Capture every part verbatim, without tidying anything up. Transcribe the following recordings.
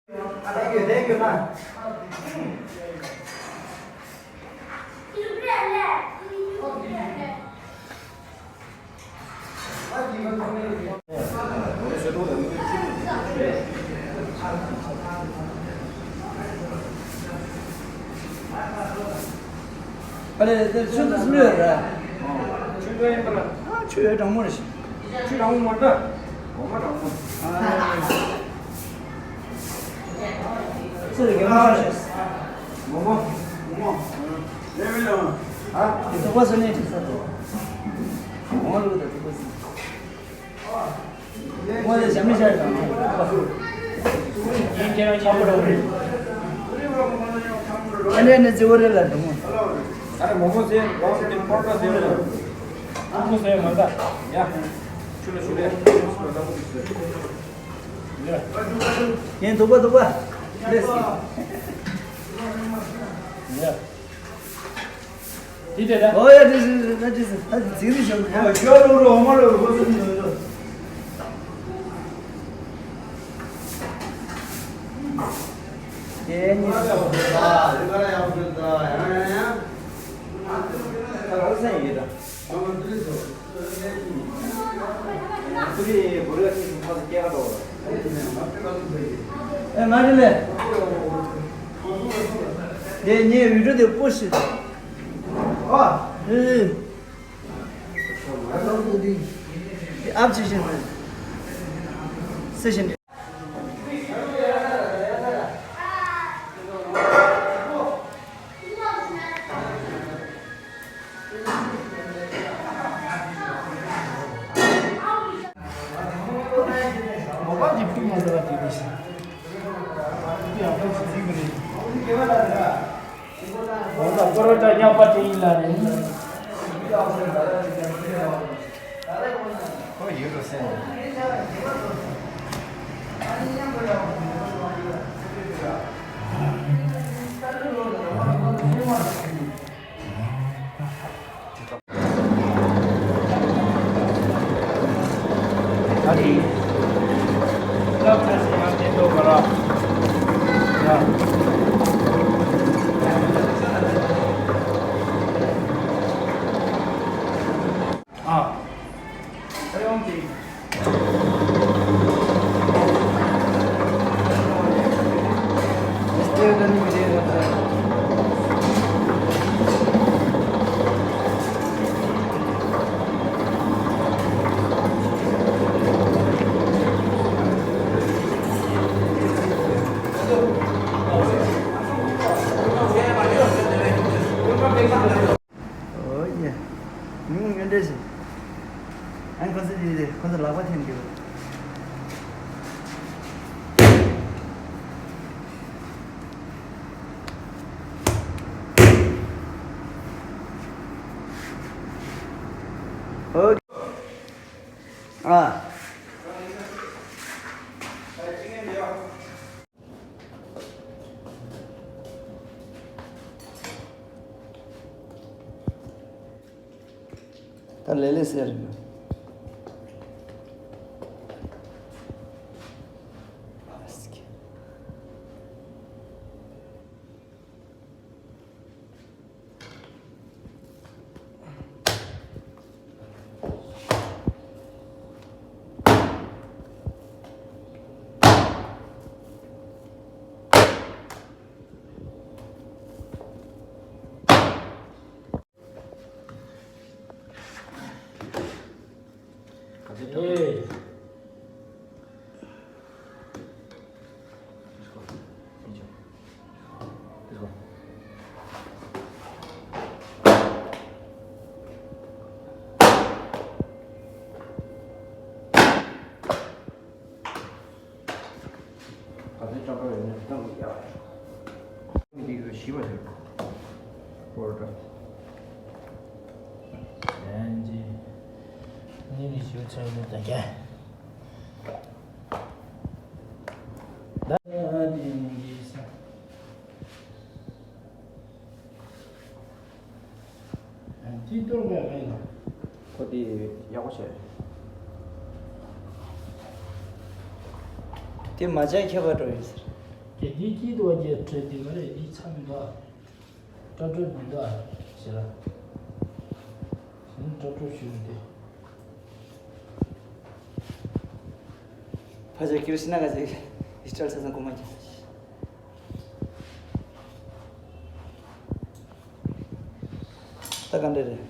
Thank you, thank you, man. ཨ་ལེ། དེ་ཆུ་དུས་མི་ཡོད་ར། ཆུ་ཡོད་ཡིན་པ་ལ། ཨ། ཆུ་ཡོད། གྲང་མོ་རེད་ཤག་ཆུ་གྲང་མོ་མ་རེད། འོ་མ་གྲང་མོ། ཨ། ཚེ་རིང་གི་མ་ཤེས། མོ་མོ། མོ་མོ། ལས་མི་ལ། ཨ། དེ་ཐུག་པ་ཟེར་ནས་དྲིས་ས་དེ། འོ་ལུག་དང་ཐུག་པ་ཟེར། ཨ། ཁྱེད་རང་ཆགས་པོ་རེད། ཨ་ནི་ཨ་ནི་རྫི་བོ་རེད་ལ་འགྲོ་མོ། ཨ་རེ། མོ་མོ་ཟེར། ལོ་ཟེར། ཏིང་ཕོར་ཏོ་ཟེར། ཨ་མོ་ཟེར་མ་ད། ཡ། ཆུ་ལ་ཆུ་ལ། ཡིན། འདུག་པ་འདུག་པ། ལེས། ཡ། འདི་དེ་ད། ཨོ་ཡ། འདི་འདི་འདི་འདི་འདི་འཛིང་རེ་བྱུང་ཡ། ཤོ་ལུ་རོ་མ་ལུ་རོ་སུ་ནི་རོ། དེ་ནི། ཨེ། མ་རེད་ལེ། དེ་ངའི་བི་ཌིའོ་དེ་པོ་ཤི། ཨ། ཨེ། ཨབ་ཅི་བཞིན་རེད། སི་བཞིན་རེད། འོ་ན་པོ་རོ་ཊ་རྙོག་པ་དེ་ཡིན་ལ་རེད། ཁོ་ཡོད་རུ་སེམས། ཨ་ནི། སློབ་གྲྭ་ཞིག་ཡང་དེ་འདུག་ག་ར། ཡ། ཨ། ཨ་ཡོང་གི། ཨོ་ཡེ། ངུ་ངུ་འདྲ་ཞིག་ཨ་ཁོ་ཚོ་དེ་དེ་ཁོ་ཚོ་ལག་པ་འཐེན་རྒྱུ། ཨོ། ཨ། ད་ལེ་ལེ་ཟེར། ཨེ། ག་ཚོད་ཅང་པ་ཡོད་ན་གཏོང་གི་ཡ། འདི་གི་ཤི་བ་དེ། པོར་ཏ། ལན་ཅི། ནི་ནི་ཞུ་ཚོད་ནི་ད་ག་ད་དེ་ནི་གི་ས། ཁོ་དེ་ཡག་པོ་བྱས། དེ་མ་བྱས་ཁྱད་པར་འགྲོ་ཡོད་ཟེར། དེ་དེའི་དཀྱིལ་དུ་བ་རྒྱས་བྲལ་དེ་ག་རེ་དེའི་མཚམས་མི་འདུག་ཨ། སྐྲ་གྲོད་མི་འདུག་ཨ། ཞེས་ལ། ཞེས་ནི་སྐྲ་གྲོད་ཞུ་མི་འདུག་ཕ་ཆེ་ཀིར་ཤི་ན་ག་ཟེ་ཨིས་ཏྲལ་ས་སང་གོ་མ་ཀྱང་། ད་ག་འདྲ་རེད།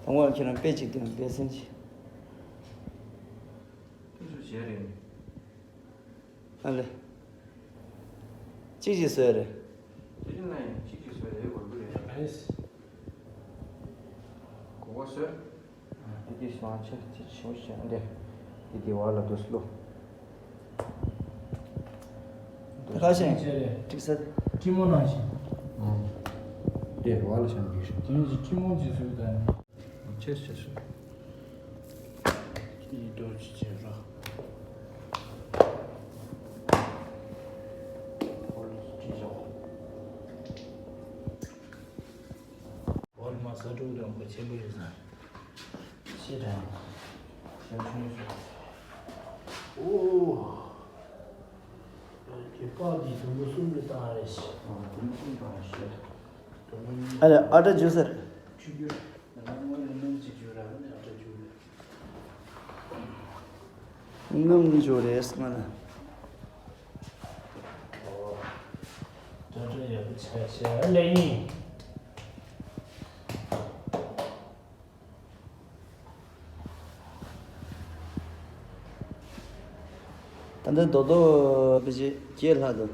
དང་པོར་ཁྱེད་རང་དཔེ་གཅིག་དང་དཔེ་ཚན་གཅིག་དེ་ཚོ་བྱས་རེད། ཨ་ལེ། གཅིག་གཅིག་བཟོས་རེད། དེ་རིང་ལ་ཡང་གཅིག་གཅིག་བཟོས་རེད་གོ་གི་རེད། ཨེས། གོ་བ་བཟོས། དེ་དེ་སོང་ཆེ་དེ་ཆེ་བོ་ཞིག་འདྲ། དེ་དེ་བ་ལ་དུ་སློ། ད་ཁ་ཤས་ཀྲིག་ས། ཀྲི་མོ་ནང་བཞིན། དེ་བ་ལ་ཤམ་གྱི་ཞིག་དེ་ནི་ཀྲི་མོ་གྱི་བཟོས་ད་ནི། ཆེ་ཆེ་ཆེ། ཡིད་དོ་ཅི་བྱེད་རོགས། འོལ་མ་ས་དྲུག་རིང་པོ་ཆེན་པོ་ཡོད་ས། ཤེས་དྲན། ཞལ་ཆུང་ཞུ། ཨོ། དེ་པགས་འདི་དུམ་བུ་གསུམ་དུ་བཏང་རེད་ཤི། ཨ་དུམ་བུ་གསུམ་བཏང་རེད་ཤི། དུམ་བུ་གཉིས། ཨ་ལེ་ཨ་ཏྲ་འཇུ་ཟེར། ཆུ་རྒྱུ། ང་ལ་དངོས་ནས་སྣུམ་གཅིག་བྱོས་ར་ནི་ཨ་ཏྲ་བྱོས་རེད། སྣུམ་བྱོས་རེད་སྔ་ན། ཨོ། ཨ་ཏྲ་ཡག་པོ་ཆགས་ཤག་ལེ་ཡིན། ད་ལྟ་རྡོག་རྡོག་བེ་ཅི་བརྒྱད་ལྷག་འདུག་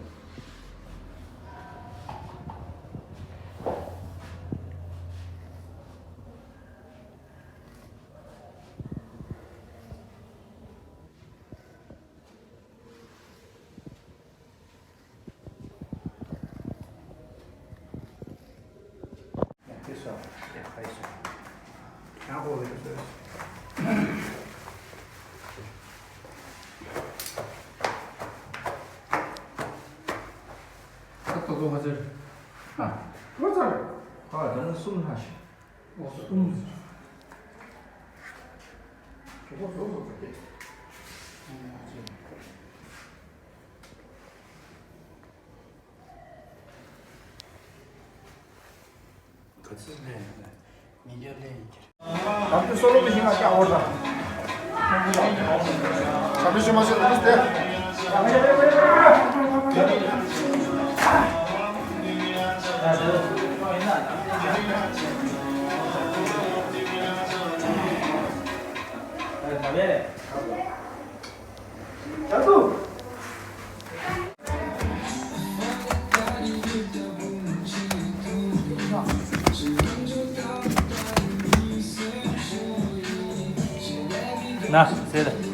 ག་ཚོད་ལེན་ཡོད་ན་ཉིས་བརྒྱ་ལེན་ཡིན་གྱི་རེད། ད་དུ་སོ་ལོ་གི་ཞིང་ལ་སྐྱ་འོར་དང་། ཞབས་ཞུ་མ་ཞུ་རུ་སྟེ། ད་དུ། ན་ཟེར།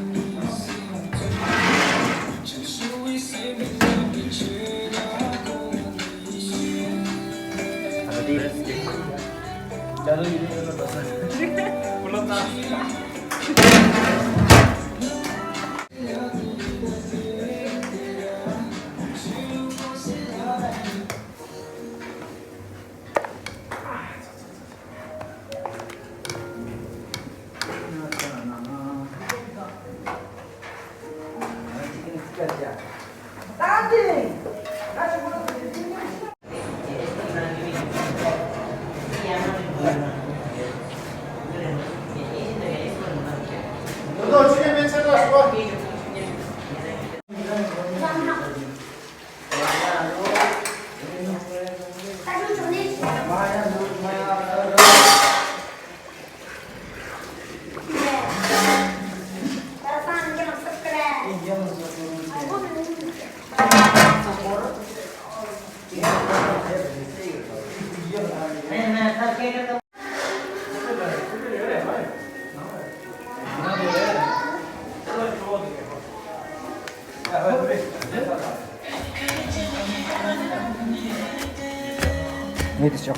ངས་དེ་ཆོག་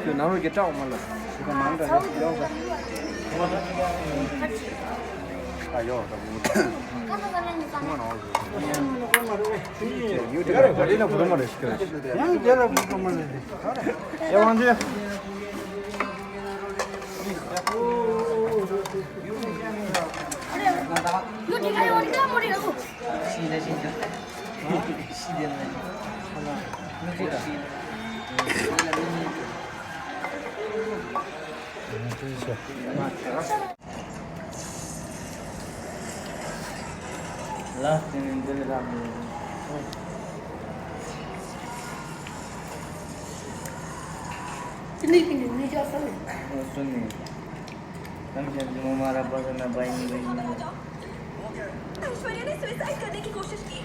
ཁྱོད་ནང་ལོགས་ཀྱི་སྐྲ་འོ་མ་ལ་ཞིག་ག་མང་དྲགས་རེད་ཡོང་ག། ऐश्वर्या ने सुसाइड करने की कोशिश की।